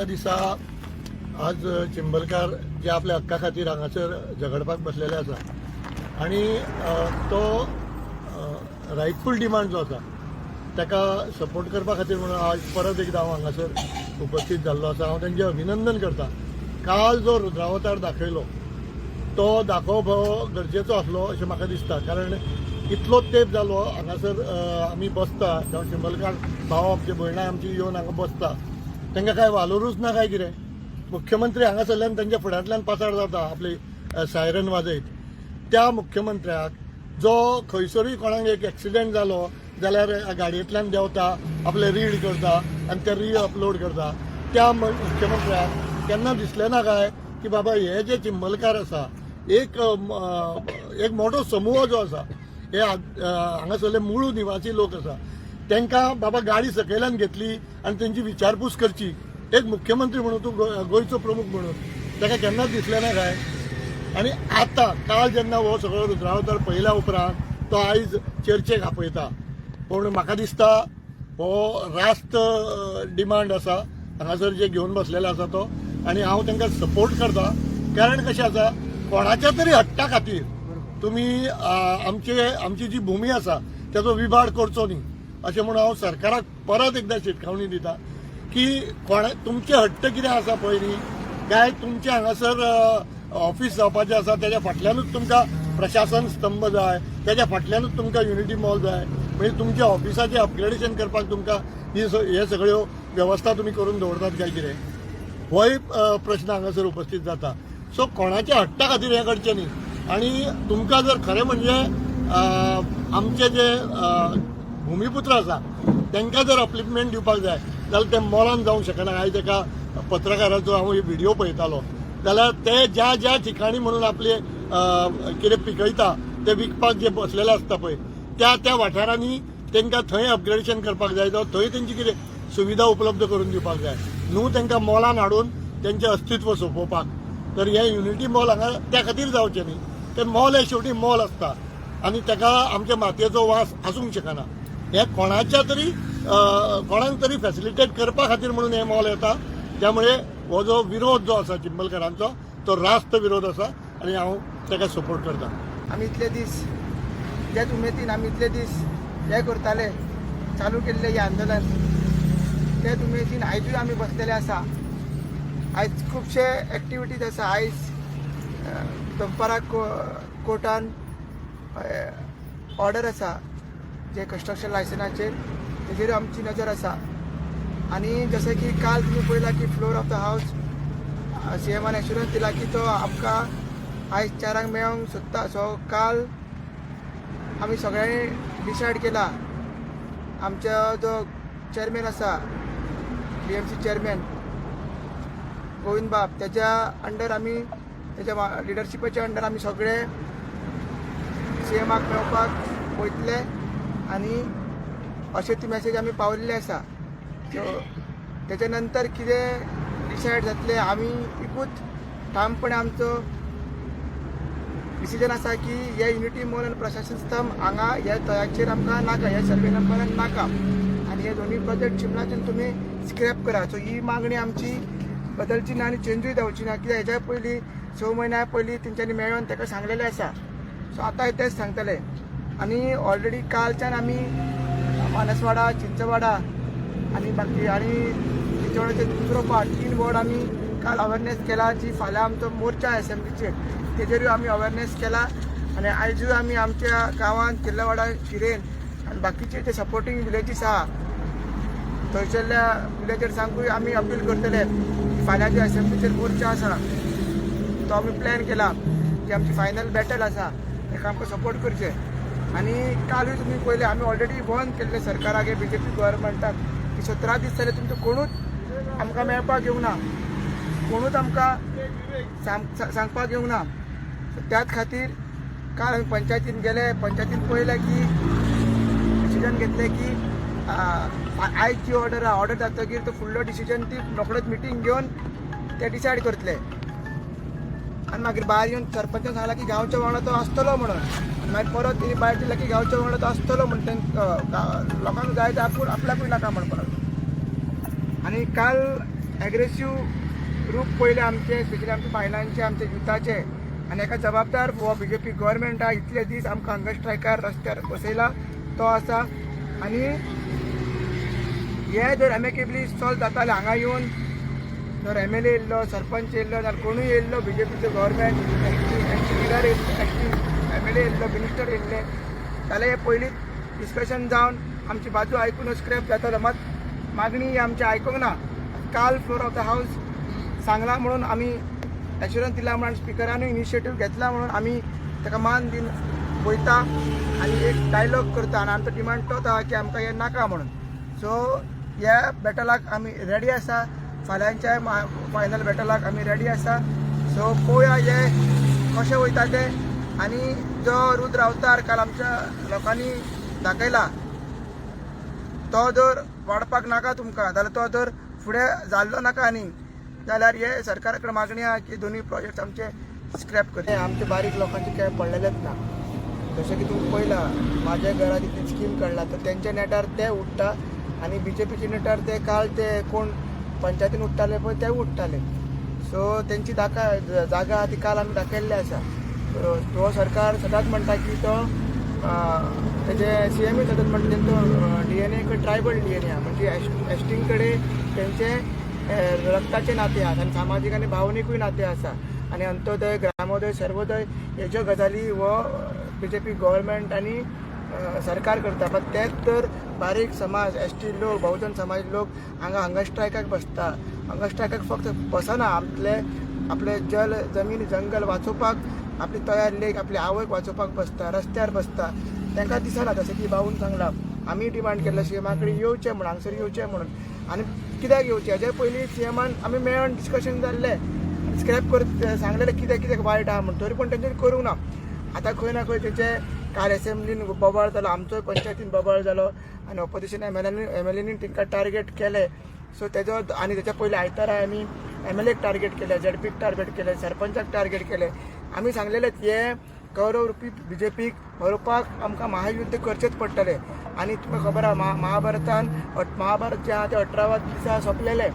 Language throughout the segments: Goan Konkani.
दिसा आज चिंबलकार जे आपल्या हक्का खातीर हांगासर झगडपाक बसलेले आसा आनी तो रायटफूल डिमांड जो आसा ताका सपोर्ट करपा खातीर म्हणून आज परत एकदां हांव हांगासर उपस्थित जाल्लो आसा. हांव तेंचें अभिनंदन करता. काल जो रुद्रावतार दाखयलो तो दाखोवप हो गरजेचो आसलो अशें म्हाका दिसता, कारण इतलो तेंप जालो हांगासर आमी बसता, जावं चिंबलकार भाव आमचे भयणां आमची येवन हांगा बसता, तांकां कांय वालोरूच ना काय कितें? मुख्यमंत्री हांगासरल्यान तांच्या फुड्यांतल्यान पासार जाता आपली सायरन वाजयत. त्या मुख्यमंत्र्याक जो खंयसरूय कोणाक एक एक्सिडेंट जालो जाल्यार गाडयेंतल्यान देंवता, आपले रील करता आनी ते रील अपलोड करता, त्या मुख्यमंत्र्याक केन्ना दिसलें ना काय की बाबा हे जे चिंबलकार आसा, एक मोठो समूह जो आसा, हे हांगासरले मूळ निवासी लोक आसा, तांकां बाबा गाडी सकयल्यान घेतली आनी तेंची विचारपूस करची, एक मुख्यमंत्री म्हणून तूं गोंयचो प्रमुख म्हणून ताका केन्नाच दिसलें ना काय? आनी आतां काल जेन्ना हो सगळो रुद्रावतार पळयल्या उपरांत तो आयज चर्चेक आपयता. पूण म्हाका दिसता हो रास्त डिमांड आसा हांगासर जे घेवन बसलेले आसा तो, आनी हांव तांकां सपोर्ट करता. कारण कशें आसा, कोणाच्या तरी हट्टा खातीर तुमी आमची जी भूमी आसा तेजो विभाड करचो न्ही अशें म्हणून हांव सरकाराक परत एकदां शिटकावणी दिता की कोणा तुमचे हट्ट कितें आसा पळय न्ही, काय तुमचे हांगासर ऑफिस जावपाचें आसा, तेज्या फाटल्यानूच तुमकां प्रशासन स्तंभ जाय, तेज्या फाटल्यानूच तुमकां युनिटी मॉल जाय, म्हणजे तुमच्या ऑफिसाचें अपग्रेडेशन करपाक तुमकां हे सगळ्यो वेवस्था तुमी करून दवरतात काय कितें, होय प्रश्न हांगासर उपस्थित जाता. सो कोणाच्या हट्टा खातीर हें करचें न्ही. आनी तुमकां जर खरें म्हणजे आमचे जे भुमिपुत्र आसा तांकां जर अपलिफ्टमेंट दिवपाक जाय जाल्यार ते मॉलान जावंक शकना. आयज एका पत्रकाराचो हांव व्हिडिओ पळयतालो, जाल्यार ते ज्या ज्या ठिकाणी म्हणून आपले कितें पिकयता ते विकपाक जे बसलेले आसता पळय, त्या त्या वाठारांनी तांकां थंय अपग्रेडेशन करपाक जाय, जावं थंय तेंची कितें सुविधा उपलब्ध करून दिवपाक जाय, न्हू तांकां मॉलान हाडून तेंचें अस्तित्व सोंपोवपाक. तर हे युनिटी मॉल हांगा त्या खातीर जावचें न्ही. ते मॉल हे शेवटी मॉल आसता आनी ताका आमच्या मातयेचो वास आसूंक शकना. हे कोणाच्या तरी कोणाक तरी फॅसिलिटेट करपा खातीर म्हणून हे मॉल येता. त्यामुळे हो जो विरोध जो आसा चिंबलकरांचो तो रास्त विरोध आसा आनी हांव ताका सपोर्ट करता. आमी इतले दीस त्याच उमेदीन आमी इतले दीस हे करताले, चालू केल्ले हे आंदोलन, त्याच उमेदीन आयजूय आमी बसलेले आसा. आयज खुबशे एक्टिविटीज आसा. आयज दनपाराक कोर्टान ऑर्डर आसा जे कन्स्ट्रक्शन लायसनाचेर, तेजेर आमची नजर आसा. आनी जशें की काल तुमी पळयला की फ्लोर ऑफ the house सीएमान एश्युरन्स दिला की तो आमकां आयज 4 क मेळोंक सोदता. सो काल आमी सगळ्यांनी डिसायड केला, आमचो जो चेअरमॅन आसा, बीएमसी चेअरमॅन गोविंद बाब, त्याच्या अंडर आमी, त्याच्या लिडरशिपाच्या अंडर आमी सगळे सीएमाक मेळपाक वयतले आनी अशें ती मॅसेज आमी पावयल्ली आसा. सो तेच्या नंतर कितें डिसायड जातलें, आमी एकूच ठामपणे आमचो डिसिजन आसा की हे युनिटी मॉल आनी प्रशासन स्तंभ हांगा ह्या तळ्याचेर आमकां नाका, ह्या सर्वे नंबरान नाका आनी हे दोनूय प्रोजेक्ट चिंबलाच्यान तुमी स्क्रॅप करा. सो ही मागणी आमची बदलची ना आनी चेंजूय जावची ना, कित्याक हेच्या पयलीं 6 म्हयन्या पयलीं तेंच्यांनी मेळोन ताका सांगलेलें आसा. सो आतांय तेंच सांगतले. आनी ऑलरेडी कालच्यान आमी मानसवाडा, चिंचवाडा आनी बाकी आनी चिंचवाडाचे दुसरो पार्ट, तीन वॉर्ड आमी काल अवेरनेस केला. जी फाल्यां आमचो मोर्चा एसेंब्लीचेर, तेजेरूय आमी अवेरनेस केला. आनी आयजूय आमी आमच्या गांवांत किल्लेवाडा, शिरेन आनी बाकीचे जे सपोर्टींग विलेजीस आहा, थंयसरल्या विलेजर्सांकूय आमी अपील करतले की फाल्यां जे एसेंब्लीचेर मोर्चा आसा तो आमी प्लॅन केला, जी आमची फायनल बॅटल आसा, ताका आमकां सपोर्ट करचे. आनी कालूय तुमी पळयलें, आमी ऑलरेडी वॉर्न केल्लें सरकाराक, बीजेपी गव्हर्मेंटाक की 17 दीस जाले तुमचे कोणूच आमकां मेळपाक येवंक ना, कोणूच आमकां सांगपाक येवंक ना. त्याच खातीर काल आमी पंचायतीन गेले. पंचायतीन पळयलें की डिसिजन घेतलें की आयज जी ऑर्डर आहा, ऑर्डर जातकीर तो फुडलो डिसिजन ती रोखडोच मिटींग घेवन ते डिसायड करतले. आनी मागीर भायर येवन सरपंचान सांगलां की गांवच्या वांगडा तो आसतलो म्हणून. आनी मागीर परत तेणी भायर दिला की गांवच्या वांगडा तो आसतलो म्हण, लोकांक जाय ते आपूण आपल्याकूय नाका म्हणपाक लागलो. आनी काल एग्रेसीव रूप पयलें आमचें, स्पेशली आमच्या बायलांचें, आमच्या युथाचें. आनी एका जबाबदार हो बीजेपी गव्हर्मेंट आहा. इतले दीस आमकां हंगर स्ट्रायकार रस्त्यार बसयला तो आसा. आनी हे जर एमिकेबली सॉल्व जाताले, हांगा येवन जर एमएलए येयल्लो, सरपंच येयल्लो, जाल्यार कोणूय येयल्लो, बीजेपीचो government, ST leader, ST MLA येयल्लो, मिनिस्टर येयल्ले जाल्यार हे पयलींच डिस्कशन जावन आमची बाजू आयकून स्क्रॅप जातालो. मात मागणी ही आमची आयकूंक ना. काल फ्लोर ऑफ the house सांगला म्हणून, आमी एश्युरन्स दिला म्हणून, स्पिकरानूय इनिशिएटीव घेतला म्हणून आमी ताका मान दिवन वयता आनी एक डायलॉग करता. आनी आमचो डिमांड तोच आहा की आमकां हें नाका म्हणून. सो ह्या बॅटलाक आमी रेडी आसा. फाल्यांच्या फायनल बॅटलाक आमी रेडी आसा. सो पळोवया हे कशें वयता तें. आनी जो रुद्र अवतार काल आमच्या लोकांनी दाखयला तो जर वाडपाक नाका तुमकां जाल्यार, तो जर फुडें जाल्लो नाका आनी जाल्यार हे सरकारा कडेन मागणी आहा की दोनूय प्रोजेक्ट आमचे स्क्रॅप करचे. आमचे बारीक लोकांचे काय पडलेलेच ना. जशें की तुमी पळयला, माझ्या घरात इतली स्कीम काडला तर तेंच्या नेटार ते उठ्ठा आनी बीजेपीच्या नेटार ते काल ते कोण पंचायतीन उठ्ठाले पळय ते उठ्ठाले. सो तेंची दाका जागा आहा ती काल आमी दाखयल्ली आसा. सो तो सरकार सदांच म्हणटा की तो तेजे सीएमूय सदांच म्हणटा तेंचो डीएनए ट्रायबल डीएनए आहा, म्हणजे एसटीं कडेन तेंचे रक्ताचे नाते आहात आनी सामाजीक आनी भावनिकूय नाते आसा. आनी अंत्योदय, ग्रामोदय, सर्वोदय हेज्यो गजाली हो बीजेपी गव्हर्मेंट आनी सरकार करता. पण तेच तर बारीक समाज, एसटी लोक, बहुजन समाज लोक हांगा हंगर स्ट्रायकाक बसता. हंगर स्ट्रायकाक फक्त बसना, आपले आपले जल, जमीन, जंगल वाचोवपाक, आपली तयार लेक, आपली आवयक वाचोवपाक बसता, रस्त्यार बसता. तांकां दिसना. जशें की भाऊन सांगला, आमी डिमांड केल्लो सीएमा कडेन येवचें म्हणून, हांगसर येवचें म्हणून. आनी कित्याक येवचें? हेज्या पयलीं सीएमान आमी मेळोन डिस्कशन जाल्लें, स्क्रॅप कर सांगलेलें कित्याक कित्याक वायट आहा म्हण, तरी पूण तेंच्यांनी करूंक ना. आतां खंय ना खंय तेचे काल एसेंब्लीन बोबाळ जालो, आमचोय पंचायतीन बोबाळ जालो आनी ऑपोजिशन एमएलएनी तांकां टार्गेट केले. सो तेजो आनी तेच्या पयलीं आयतारा आमी एमएलएक टार्गेट केले, झेडपीक टार्गेट केले, सरपंचाक टार्गेट केले. आमी सांगलेले हे कौरव रुपी बीजेपीक हरोवपाक आमकां महायुद्ध करचेंच पडटलें. आनी तुमकां खबर आहा, महाभारतान महाभारत जें आहा तें 18व्या दिसा सोंपलेलें.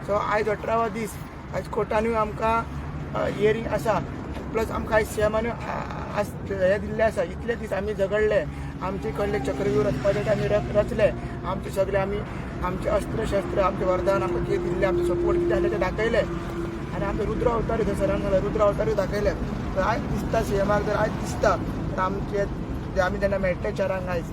सो आयज 18वो दीस. आयज कोर्टानूय आमकां हियरींग आसा. प्लस आमकां आयज सीएमानूय आज हें दिल्लें आसा. इतले दीस आमी झगडले, आमचे कडले चक्रव्यूह रचपाचे ते आमी रचले. आमचे सगळे आमी आमचे अस्त्र शस्त्र, आमचे वरदान आमकां कितें दिल्लें, आमचे सपोर्ट कितें आसलें तें दाखयलें. आनी आमचे रुद्र अवतारूय थंय सरान सांगलें, रुद्र अवतारूय दाखयले. तर आयज दिसता सीएमाक, जर आयज दिसता तर आमचे जे आमी जेन्ना मेळटले चारांक आयज,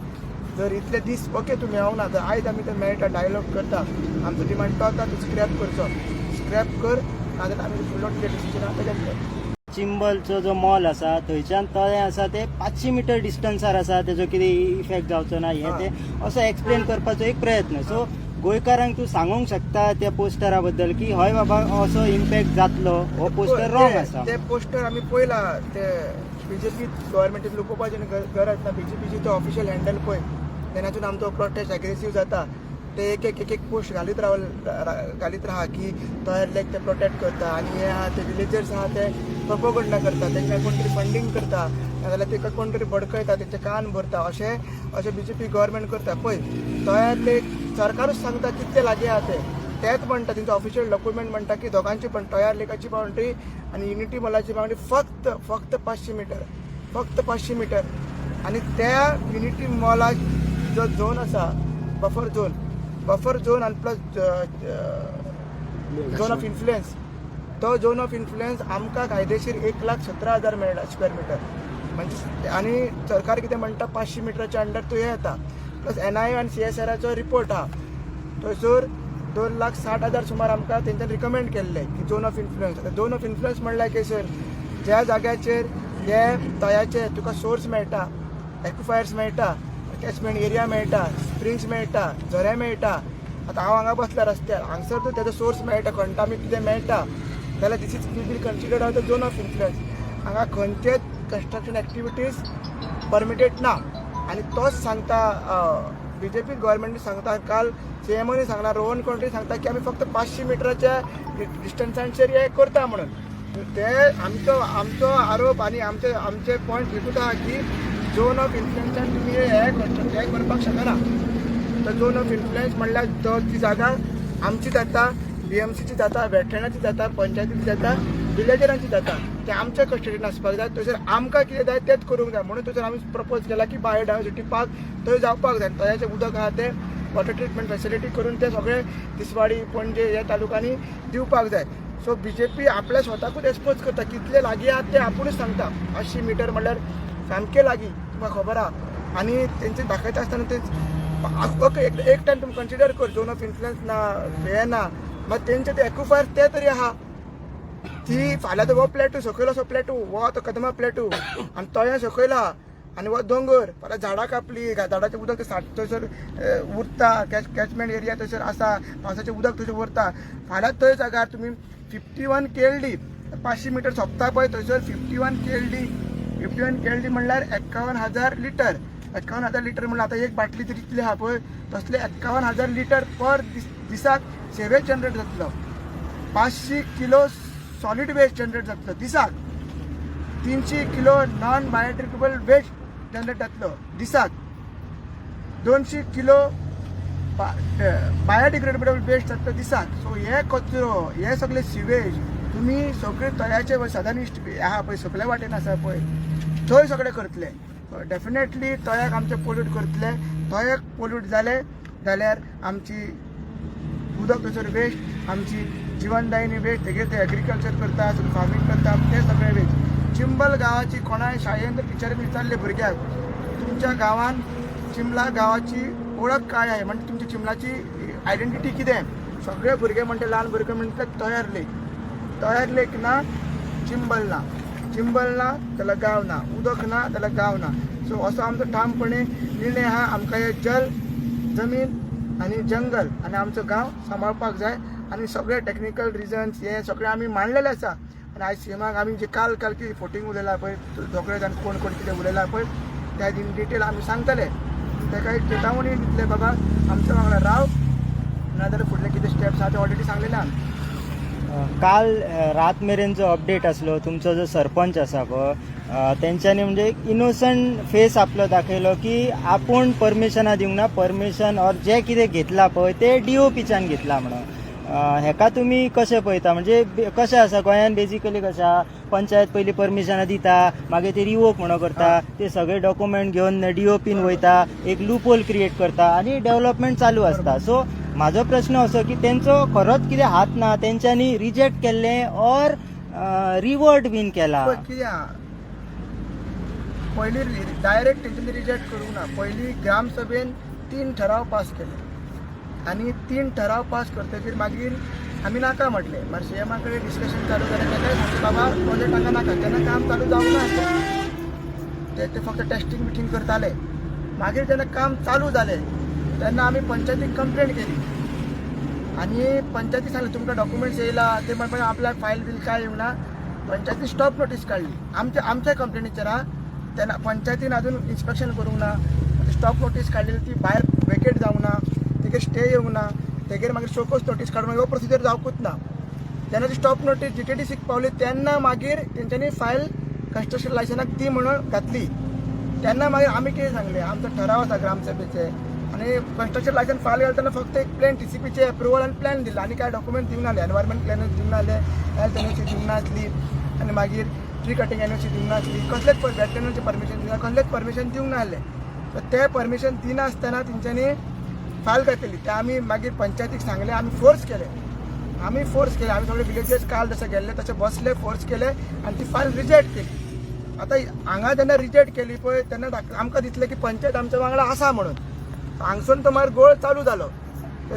जर इतले दीस ओके तूं मेळोंक ना, तर आयज आमी ते मेळटा, डायलॉग करता. आमचो डिमांड तो आतां तूं स्क्रॅप करचो, स्क्रॅप कर, नाजाल्यार आमी फुडलो कितें डिसिजन आसा तें घेतले. चिंबलचो जो मॉल आसा थंयच्यान तळें आसा ते 500 मिटर डिस्टन्सार आसा, तेजो कितें इफेक्ट जावचो ना हें तें असो एक्सप्लेन करपाचो एक प्रयत्न. सो गोंयकारांक तूं सांगूंक शकता त्या पोस्टरा बद्दल की हय बाबा, असो इम्पॅक्ट जातलो, हो पोस्टर रॉंग आसा? ते पोस्टर आमी पळयला. ते बीजेपी गव्हर्मेंटीन लुकोवपाची गरज ना. बीजेपीची तो ऑफिशियल हँडल पळय, तेन्नासून आमचो प्रोटेस्ट अग्रेसीव जाता. ते एक एक एक एक पोस्ट घालीत राव घालीत राहा की तयार लेक ते प्रोटेक्ट करता आनी हे आहा ते विलेजर्स आहा ते प्रोपोगंडा करता, तेंकां कोण तरी फंडींग करता, नाजाल्यार तेका कोण तरी बडकयता, तेंचे कान भरता, अशें अशें बीजेपी गव्हर्मेंट करता. पळय, तयार लेक सरकारूच सांगता कितले लागीं आहा ते. तेच म्हणटा, तेंचो ऑफिशियल डॉक्युमेंट म्हणटा की दोगांची पण, तयार लेकाची बाउंड्री आनी युनिटी मॉलाची बाउंड्री फक्त फक्त 500 मिटर, फक्त 500 मिटर. आनी त्या युनिटी मॉलाक जो झोन आसा, बफर झोन, बफर झोन आनी प्लस झोन ऑफ इन्फ्लुएन्स, तो झोन ऑफ इन्फ्लुएन्स आमकां कायदेशीर 1,17,000 मेळटा स्क्वेअर मिटर. म्हणजे आनी सरकार कितें म्हणटा, 500 मिटराच्या अंडर तूं हें येता. प्लस एनआयए आनी सीएसआराचो रिपोर्ट आहा, थंयसर 2,60,000 सुमार आमकां तेंच्यान रिकमेंड केल्ले की झोन ऑफ इन्फ्लुएन्स. आतां झोन ऑफ इन्फ्लुएन्स म्हणल्यार की सर, ज्या जाग्याचेर हे तळ्याचे तुका सोर्स मेळटा, एक्विफायर्स मेळटा, कॅचमेंट एरिया मेळटा, स्प्रिंग्स मेळटा, झरे मेळटा. आतां हांव हांगा बसला रस्त्यार, हांगसर तर तेजो सोर्स मेळटा, खणटा आमी कितें मेळटा जाल्यार this is will be considered as the zone of influence. हांगा खंयचेच कन्स्ट्रक्शन एक्टिविटीज परमिटेड ना. आनी तोच सांगता, बीजेपी गव्हर्मेंट सांगता, काल सीएमओनी सांगला, रोहन खंवटे सांगता की आमी फक्त 500 मिटराच्या डिस्टन्साचेर हे करता म्हणून. ते आमचो आमचो आरोप आनी आमचे आमचे पॉयंट एकूच आहा की झोन ऑफ इन्फ्लुएन्सान तुमी हे हे करपाक शकना. तो झोन ऑफ इन्फ्लुएन्स म्हणल्यार तो ती जागा आमची जाता. बीएमसीची जाता, वेटलँडाची जाता, पंचायतीची जाता, विलेजरांची जाता, ते आमच्या कस्टडीन आसपाक जाय. थंयसर आमकां कितें जाय तेंच करूंक जाय. म्हणून थंयसर आमी प्रपोज केला की बायोडायवर्सिटी पार्क थंय जावपाक जाय. तळ्याचें उदक आहा तें वॉटर ट्रिटमेंट फेसिलिटी करून ते सगळे तिसवाडी, पणजे ह्या तालुक्यांनी दिवपाक जाय. सो बीजेपी आपल्या स्वताकूच एक्सपोज करता. कितले लागीं आहात ते आपुणूच सांगता. 500 मिटर म्हणल्यार सामकें लागीं, तुमकां खबर आहा. आनी तेंचे दाखयता आसतना ते ओके एक टायम तुमी कन्सिडर कर, झोन ऑफ इन्फ्लुएन्स ना, हें ना, मात तेंचे ते एक्विफायर ते तरी आहा. ती फाल्यां हो प्लेटू सकयल असो प्लेटू, हो आतां कदमा प्लेटू आनी तळ्या सकयल आहा आनी हो दोंगर. फाल्यां झाडां कापली, झाडाचें उदक साठ थंयसर उरता. कॅचमेंट एरिया थंयसर आसा, पावसाचें उदक थंयसर उरता. फाल्यां थंय जाग्यार तुमी 51 KLD, 500 metre सोंपता पळय थंयसर 51 KLD. 51 KLD म्हणल्यार 51,000 लिटर. 51,000 लिटर म्हणल्यार आतां एक बाटली तरी इतली आहा पळय, तसले 51,000 लिटर पर दिसाक सिवेज जनरेट जातलो. 500 किलो सॉलिड वेस्ट जनरेट जातलो दिसाक. 300 kilo non biodegradable waste generate जातलो दिसाक. 200 किलो बायोडिग्रेडेबल वेस्ट जातलो दिसाक. सो हे कचरो, हे सगळे सिवेज तुमी सगळे तळ्याचे सदर्न इस्ट आहा पळय, सगळे वाटेन आसा पळय, थंय सगळे करतले. डेफिनेटली तळ्याक आमचे पोल्यूट करतले. तळ्याक पोल्यूट जाले जाल्यार आमची उदक थंयसर वेस्ट, आमची जिवनदायिनी वेस्ट, तेगेर ते एग्रीकल्चर करता, फार्मींग करता, ते सगळे वेस्ट. चिंबल गांवाची कोणाय शाळेन टिचरीन विचारले भुरग्याक, तुमच्या गांवान चिंबला गांवाची वळख काय आहे, म्हणजे तुमची चिंबलाची आयडेंटिटी कितें, सगळे भुरगे म्हणटा, ल्हान भुरगे म्हणटा तयार लेक. तयार लेक ना, चिंबल ना. चिंबल ना जाल्यार गांव ना, उदक ना जाल्यार गांव ना. सो असो आमचो ठामपणे निर्णय आहा. आमकां हे जल, जमीन आनी जंगल आनी आमचो गांव सांबाळपाक जाय. आनी सगळे टेक्निकल रिजन्स हे सगळे आमी मांडलेले आसा. आनी आयज सीएमाक आमी जे काल काल कितें फोटींग उलयला पळय, सगळे जाण कोण कोण कितें उलयला पळय, त्या इन डिटेल आमी सांगतले. ताका एक चेतावणी दितले, बाबा आमच्या वांगडा राव, नाजाल्यार फुडले कितें स्टेप्स आहा ते ऑलरेडी सांगलेले आमी. काल रात मेरेन जो अपडेट आसलो, तुमचो जो सरपंच आसा पळय, तेंच्यांनी म्हणजे एक इनोसंट फेस आपलो दाखयलो की आपूण परमिशनां दिवंक ना, परमिशन ऑर जें कितें घेतलां पळय तें डीओपीच्यान घेतलां म्हणून. हेका तुमी कशें पळयता? म्हणजे कशें आसा गोंयान बेजिकली कशें आहा, पंचायत पयलीं परमिशनां दिता, मागीर ते रिवोक म्हणून करता, ते सगळे डॉक्युमेंट घेवन डीओपीन वयता, एक लूपहोल क्रिएट करता आनी डेव्हलपमेंट चालू आसता. सो म्हाजो प्रश्न असो की तेंचो खरोच कितें हात ना, तेंच्यांनी रिजेक्ट केल्लें ऑर रिवर्ट बीन केला? पळय कितें आहा, पयलीं डायरेक्ट तेंच्यांनी रिजेक्ट करूंक ना. पयलीं ग्रामसभेन तीन ठराव पास केले आनी तीन ठराव पास करतकीर मागीर आमी नाका म्हटलें. मागीर सीएमा कडेन डिस्कशन चालू जालें. ताकाय सांगलें, बाबा प्रोजेक्ट हांगा नाका. तेन्ना काम चालू जावंक ना आसलें, ते ते फक्त टेस्टिंग बिटिंग करताले. मागीर जेन्ना काम चालू जालें तेन्ना आमी पंचायतीक कंप्लेन केली आनी पंचायती सांगलें तुमकां डॉक्युमेंट्स येयला. ते म्हणपाक आपल्याक फायल बील काय येवंक ना. पंचायती स्टॉप नोटीस काडली आमच्या आमच्या कंप्लेनीचेर. हा, तेन्ना पंचायतीन अजून इन्स्पेक्शन करूंक ना, स्टॉप नोटीस काडलेली ती भायर वेकेट जावंक ना, तेगेर स्टे येवंक ना, तेगेर मागीर शोकोज नोटीस काडून हो प्रोसिजर जावकूच ना. जेन्ना ती स्टॉप नोटीस जीटीडीसीक पावली तेन्ना मागीर तेंच्यांनी फायल कन्स्ट्रक्शन लायसनाक दी म्हणून घातली. तेन्ना मागीर आमी कितें सांगलें, आमचो ठराव आसा ग्रामसभेचे आनी कन्स्ट्रक्शन लायसन फायल घालतना फक्त एक प्लॅन, टीसीपीचे एप्रुवल आनी प्लॅन दिला आनी काय डॉक्युमेंट दिवंक नासले. एनवायरमेंट क्लियरन्स दिवंक नासले, हेल्थ एनओसी दिवंक नासली आनी मागीर ट्री कटिंग एनओसी दिवंक नासली, कसलेच वेटलँडाचें परमिशन दिवंक ना, कसलेच परमिशन दिवंक नासलें. सो ते परमिशन दिनासतना तेंच्यांनी फायल घातलेली. ते आमी मागीर पंचायतीक सांगलें, आमी फोर्स केले, आमी फोर्स केले. आमी सगळे विलेजर्स काल जशे गेल्ले तशे बसले, फोर्स केले आनी ती फायल रिजेक्ट केली. आतां हांगा जेन्ना रिजेक्ट केली पळय तेन्ना आमकां दिसलें की पंचायत आमच्या वांगडा आसा म्हणून. हांगसून तो मागीर गोळ चालू जालो.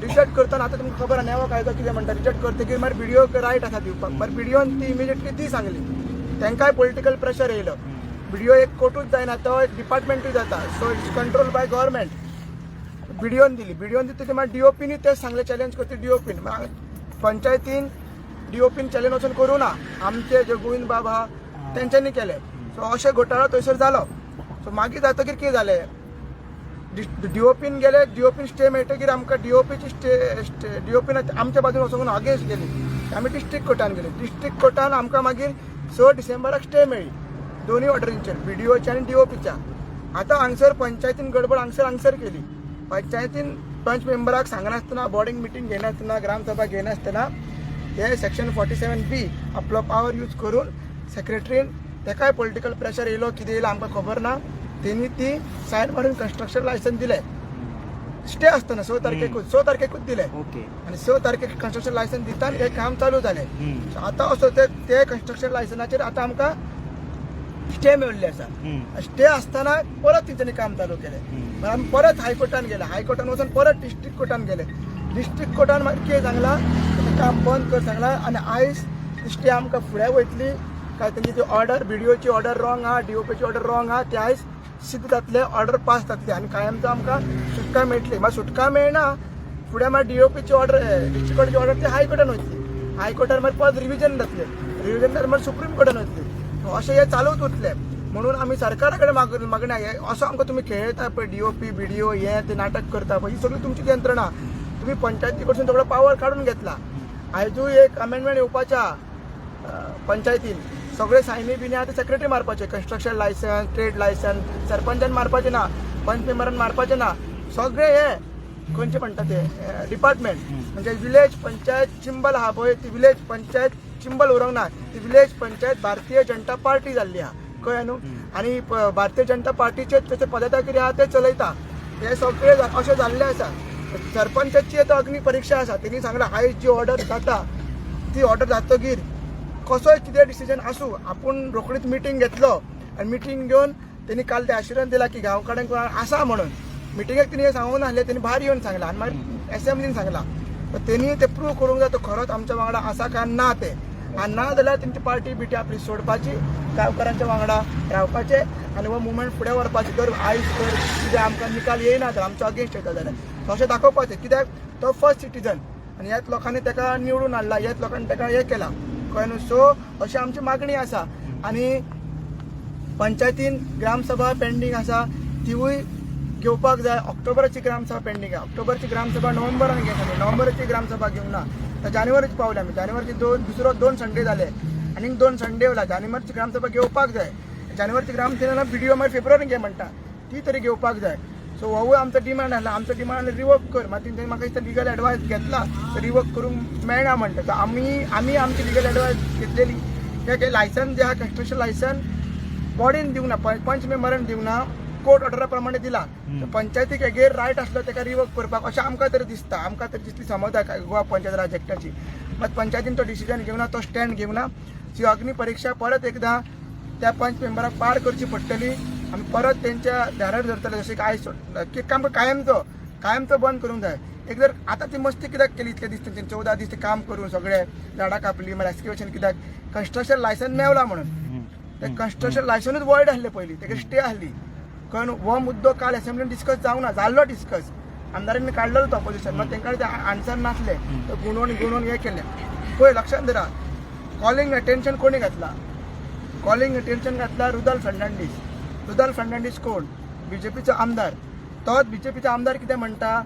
रिजेक्ट करतना आतां तुमकां खबर आहा नेवो कायदो कितें म्हणटा. रिजेक्ट करतकीर मागीर बीडीओक रायट आसा दिवपाक. मागीर बीडीओन ती इमिजिएटली ती सांगली. तांकांय पॉलिटिकल प्रेशर येयलो. बीडीओ एक कोर्टूच जायना, तो एक डिपार्टमेंटूय जाता. So it's control by government. बीडीओन दिली. बीडीओन दितकीर मागीर डीओपीनी तेच सांगलें, चॅलेंज करता डीओपीन. पंचायतीन डीओपीन चॅलेंज वचून करूं ना, आमचे जे गोविंद बाब आहा तेंच्यांनी केले. सो अशें घोटाळो थंयसर जालो. सो मागीर जातकीर कितें जालें, डीओपीन गेले, डीओपीन स्टे मेळटकीर आमकां डीओपीची स्टे स्टे डीओपीन आमच्या बाजून वचून अगेन्स्ट गेली. आमी डिस्ट्रिक्ट कोर्टान गेले. डिस्ट्रिक्ट कोर्टान आमकां मागीर 6 डिसेंबराक स्टे मेळ्ळी दोनूय ऑर्डरींचेर, बीडीओच्या आनी डीओपीच्या. आतां हांगसर पंचायतीन गडबड हांगसर हांगसर केली. पंचायतीन पंच मेंबराक सांगनासतना, बोर्डिंग मिटींग घेनासतना, ग्रामसभा घेनासतना हे सेक्शन 47B आपलो पावर यूज करून सेक्रेटरीन, तेकाय पॉलिटिकल प्रेशर येयलो, कितें येयलो आमकां खबर ना, तेणी ती सायन मारून कन्स्ट्रक्शन लायसन दिलें. स्टे आसतना 6 तारखेकूच, 6 तारखेकूच दिलें. आनी 6 तारखेक कन्स्ट्रक्शन लायसन दिता आनी हें काम चालू जालें. So आतां असो ते ते कन्स्ट्रक्शन लायसनाचेर आतां आमकां स्टे मेळिल्ले आसा. स्टे आसतना परत तेंच्यांनी काम चालू केलें. मागीर आमी परत हायकोर्टान गेले. हायकोर्टान वचून परत डिस्ट्रिक्ट कोर्टान गेले. डिस्ट्रिक्ट कोर्टान मागीर कितें सांगलां, तें काम बंद कर सांगलां. आनी आयज स्टे आमकां फुडें वयतली काय तेंची ती ऑर्डर, बीडीओची ऑर्डर रॉंग आहा, डीओपीची ऑर्डर रॉंग आहा, ते आयज सिद्ध जातले, ऑर्डर पास जातली आनी कायमचो आमकां सुटका मेळटली. मागीर सुटका मेळना फुडें मागीर डीओपीची ऑर्डर, डिस्ट्रिक्ट कोर्टाची ऑर्डर ती हायकोर्टान वयतली. हायकोर्टान मागीर परत रिविजन जातलें, रिविजन जाल्यार मागीर सुप्रीम कोर्टान वयतली. अशें हें चालूच उरतलें. म्हणून आमी सरकारा कडेन मागणी आहे, असो आमकां तुमी खेळयता पळय, डीओपी, बीडीओ हे ते नाटक करता पळय, ही सगळी तुमची यंत्रणा. तुमी पंचायती कडसून सगळो पावर काडून घेतला. आयजूय एक अमेंडमेंट येवपाच्या पंचायतीन सगळे सायनी बिनी आतां सेक्रेटरी मारपाचे. कन्स्ट्रक्शन लायसन्स, ट्रेड लायसन्स सरपंचान मारपाचे ना, पंच मेंबरान मारपाचे ना. सगळे हे खंयचे म्हणटा ते डिपार्टमेंट, म्हणजे विलेज पंचायत चिंबल आहा पळय, ती विलेज पंचायत चिंबल उरूंक ना, ती विलेज पंचायत भारतीय जनता पार्टी जाल्ली आहा, कळ्ळें न्हू? आनी भारतीय जनता पार्टीचे तशे पदाधिकारी आहा, ते चलयता. हे सगळे अशें जाल्लें आसा. सरपंचाची आतां अग्नी परिक्षा आसा. तेणी सांगलां, आयज जी ऑर्डर जाता ती ऑर्डर जातगीर कसोय कितें डिसिजन आसूं, आपूण रोखडीच मिटींग घेतलो. आनी मिटींग घेवन तेणी काल ते आश्वासन दिलां की गांवकडेन कोण आसा म्हणून. मिटिंगेक तेणी हें सांगूंक नासलें, तेणी भायर येवन सांगलां आनी मागीर एसेंब्लीन सांगलां. तर तेणी ते प्रूव करूंक जाय, तो खरोच आमच्या वांगडा आसा काय ना ते. आनी ना जाल्यार तेंची पार्टी बिटी आपली सोडपाची, गांवकारांच्या वांगडा रावपाचें आनी हो मुवमेंट फुडें व्हरपाची. जर आयज जर कितें आमकां निकाल येयना तर आमचो अगेन्स्ट येता जाल्यार तशें दाखोवपाचें, कित्याक तो फर्स्ट सिटीजन आनी ह्याच लोकांनी ताका निवडून हाडला, ह्याच लोकांनी ताका हें केलां, कळ्ळें न्हू? सो अशी आमची मागणी आसा. आनी पंचायतीन ग्रामसभा पेंडींग आसा, तिवूय घेवपाक जाय. ऑक्टोबराची ग्रामसभा पेंडींग आहा. ऑक्टोबरची ग्रामसभा नोव्हेंबरान घेतली, नोव्हेंबराची ग्रामसभा घेवंक ना. आतां जानेवारीच पावले आमी. जानेवारीची दोन, दुसरो दोन संडे जाले, आनीक 2 संडे उरला. जानेवारीची ग्रामसभा घेवपाक जाय. जानेवारीची ग्रामसभा बीडीओ मागीर फेब्रुवारीन घे म्हणटा, ती तरी घेवपाक जाय. सो होवूय आमचो डिमांड आसला. आमचो डिमांड रिवोक कर. मागीर तेंच्यांनी म्हाका दिसता लिगल एडवायस घेतला तर रिवोक करूंक मेळना म्हणटा. सो आमी आमी आमची लिगल एडवायस घेतलेली. ते लायसन जे आहा, कन्स्ट्रक्शन लायसन बॉडीन दिवंक ना, पंच मेंबरान दिवंक ना, कोर्ट ऑर्डरा प्रमाणे दिला. तर पंचायतीक हेगेर रायट आसलो ताका रिवोक करपाक, अशें आमकां तरी दिसता. आमकां तरी दिसली समज आहा गोवा पंचायत राज एक्टाची. मात पंचायतीन तो डिसिजन घेवना, तो स्टँड घेवना. ती अग्नी परिक्षा परत एकदां त्या पंच मेंबराक पार करची पडटली. आमी परत तेंच्या दारार धरतले, जशें की आयज की आमकां कायमचो कायमचो बंद करूंक जाय. एक जर आतां ती मस्ती कित्याक केली इतले दीस तेंच्यानी, 14 दीस ते काम करून सगळे झाडां कापली, मागीर एक्सकेवेशन कित्याक? कन्स्ट्रक्शन लायसन मेवला म्हणून. ते कन्स्ट्रक्शन लायसनूच वॉयड आसलें पयलीं, तेका स्टे आसली, कळ्ळें न्हू? हो मुद्दो काल असेंब्लीन डिस्कस जावंक ना. जाल्लो डिस्कस, आमदारांनी काडलेलो तो ऑपोजिशन, मात तेंकां ते आन्सर नासले, तो गुणोवन गुणोवन हे केलें. पळय, लक्षात धरा, कॉलिंग अटेन्शन कोणी घातला? कॉलिंग अटेन्शन घातला रुदल फर्नांडीस. रुदल फर्नांडीस कोण? बीजेपीचो आमदार. तोच बीजेपीचो आमदार कितें म्हणटा?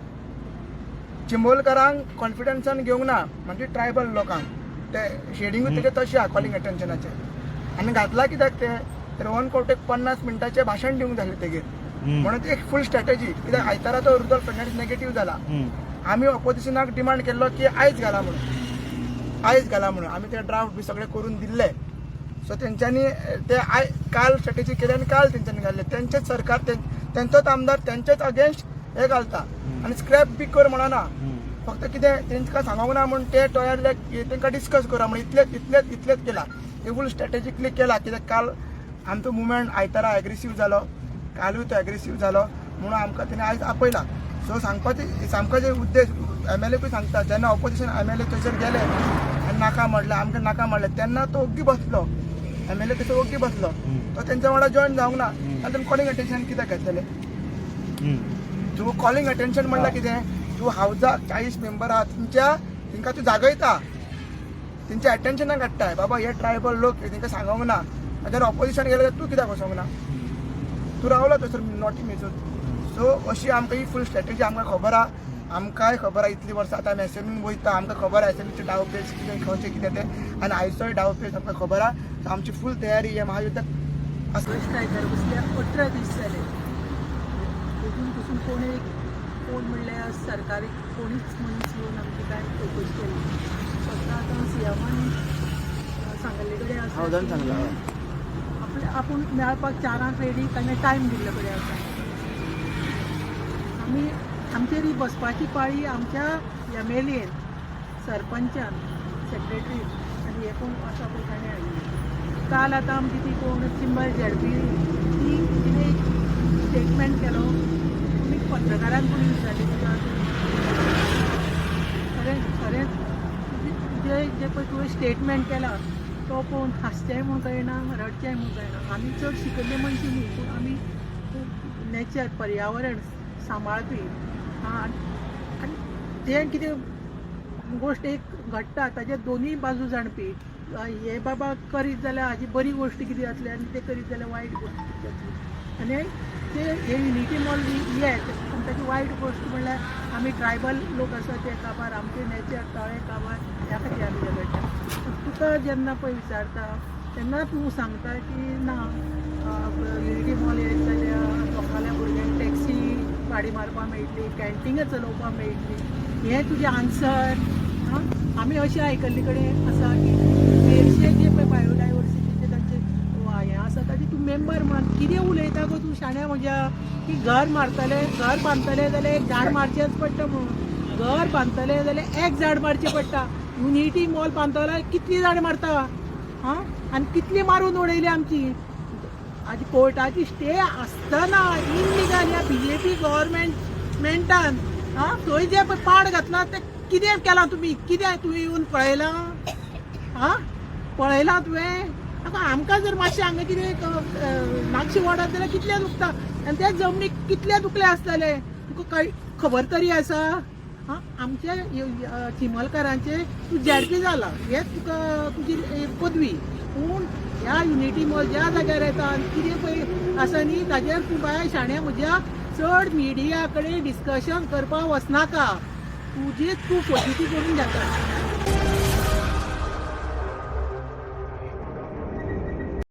चिंबोलकारांक कॉन्फिडन्सान घेवंक ना, म्हणजे ट्रायबल लोकांक. ते शेडिंगूय तेजें तशें आहा कॉलिंग अटेन्शनाचें. आनी घातला कित्याक ते? रोहन खंवटेक 50 मिनटाचें भाशण दिवंक जालें तेगेर. म्हणून ती एक फूल स्ट्रॅटेजी. कित्याक आयतारा तो रुदल फर्नांडीस नेगेटीव जाला. आमी ऑपोजिशनाक डिमांड केल्लो की आयज घाला म्हणून, आयज घाला म्हणून. आमी ते ड्राफ्ट बी सगळे करून दिल्ले. सो तेंच्यांनी ते काल स्ट्रॅटेजी केली आनी काल तेंच्यांनी घाल्ले. तेंचेच सरकार, तेंचोच आमदार तेंचेच अगेन्स्ट हे घालता आनी स्क्रॅप बी कर म्हणना. फक्त कितें तेंकां सांगोंक ना म्हूण ते तयार तेंकां डिस्कस करा म्हण इतलेच इतलेच इतलेच केला. ते फूल स्ट्रॅटेजिकली केला, कित्याक काल आमचो मुवमेंट आयतारा एग्रेसीव जालो, कालूय तो एग्रेसीव जालो म्हणून आमकां तेणी आयज आपयला. सो सांगपाचे सामकाचे उद्देश एमएलएकूय सांगता, जेन्ना ऑपोजिशन एमएलए थंयसर गेले आनी नाका म्हणलें, आमकां नाका म्हणलें, तेन्ना तो ओग्गी बसलो. एमएलए थंयसर ओग्गी बसलो, तो तेंच्या वांगडा जॉयन जावंक ना. आनी तुमी कॉलिंग अटेन्शन कित्याक घेतलेले? तूं कॉलिंग अटेन्शन म्हणल्यार कितें? तूं हावजाक 40 मेंबर आहा तुमच्या, तेंकां तूं जागयता, तेंच्या अटेन्शनाक काडटाय, बाबा हे ट्रायबल लोक, तेंकां सांगोंक ना. जर ऑपोजिशन गेले जाल्यार तूं कित्याक वचोंक ना? तूं रावलो थंयसर नोटी मेजून. सो अशी आमकां ही फूल स्ट्रॅटेजी आमकां खबर आहा. आमकांय खबर आहा, इतलीं वर्सां आतां आमी एसेंब्लीन वयता, आमकां खबर आहा एसेंब्लीचे डाव पेच कितें, खंयचें कितें तें, आनी आयचोय डाव पेच आमकां खबर आहा. सो आमची फूल तयारी ह्या महायुद्धाक आसा. फर्स्ट आयतार बसल्या, 18 दीस जाले, अजून पसून कोण एक कोण म्हणल्यार सरकारी कोणीच मनीस येवन आमची कांय चवकशी केली. फक्त आतां सीएमान सांगल्ले कडेन आसा हावजान सांगला, हय. आपले आपूण मेळपाक 4 अंक रेडी, ताणें टायम दिल्ले कडेन आसा. आमी आमचेर ही बसपाची पाळी आमच्या एमएलएन, सरपंचान, सेक्रेटरीन आनी हे कोण आसा पळय ताणें हाडली. काल आतां आमची ती कोण चिंबल झेडपी ती, तिणें एक स्टेटमेंट केलो. तुमी पत्रकारान कोणी विचारली तिका, खरें खरेंच जे जे पळय तुवें स्टेटमेंट केला तो पळोवन हांसचेंय म्हूण कळना, रडचेंय म्हूण कळना. आमी चड शिकल्ले मनशां न्ही, पूण आमी नेचर, पर्यावरण सांबाळपी. आं, आनी जें कितें गोश्ट एक घडटा ताजे दोनूय बाजू जाणपी. हे बाबा करीत जाल्यार हाजी बरी गोश्ट कितें जातली आनी ते करीत जाल्यार वायट गोश्ट कितें जातली. आनी ते हे युनिटी मॉल येत, पूण ताची वायट गोश्ट म्हणल्यार आमी ट्रायबल लोक आसा ते काबार, आमचे नेचर तळें काबार, ह्या खातीर आमी झगडटा. पूण तुका जेन्ना पळय विचारता तेन्ना तूं सांगता की ना, युनिटी मॉल येत जाल्यार लोकांल्या भुरग्यांक टॅक्सी गाडी मारपाक मेळटली, कॅन्टिनां चलोवपाक मेळटली. हें तुजें आन्सर. आं, आमी अशें आयकल्ले कडेन आसा की मेरशे जे पळय बायोडायवर्सिटीचे तांचे हें आसा, ताचे तूं मेंबर म्हण कितें उलयता गो तूं शाण्या म्हज्या, की घर मारतले, घर बांदतले जाल्यार एक झाड मारचेंच पडटा म्हणून. घर बांदतले जाल्यार एक झाड मारचें पडटा. युनिटी मॉल बांदतले कितलीं झाडां मारता? आं, आनी कितली मारून उडयली आमची. आजी कोर्टाची स्टे आसतना इनलिगल ह्या बीजेपी गव्हर्मेंटान आं थंय जे पळय पाड घातला ते कितें केलां तुमी? कितें तुवें येवन पळयलां? आं, पळयलां तुवें? आतां आमकां जर मातशें हांगा कितें नागशी वडत जाल्यार कितलें दुखता आनी त्या जमनीक कितले दुखले आसतले, तुका कांय खबर तरी आसा? आं, आमच्या चिमलकारांचे तूं झेडपी जाला, हेच तुका तुजी पदवी. पूण ह्या युनिटी मॉल ज्या जाग्यार येता आनी कितें पळय आसा न्ही, ताजेर तूं बाय शाण्या म्हज्या चड मिडिया कडेन डिस्कशन करपाक वचनाका. तुजीच तूं फजिती करून घेता.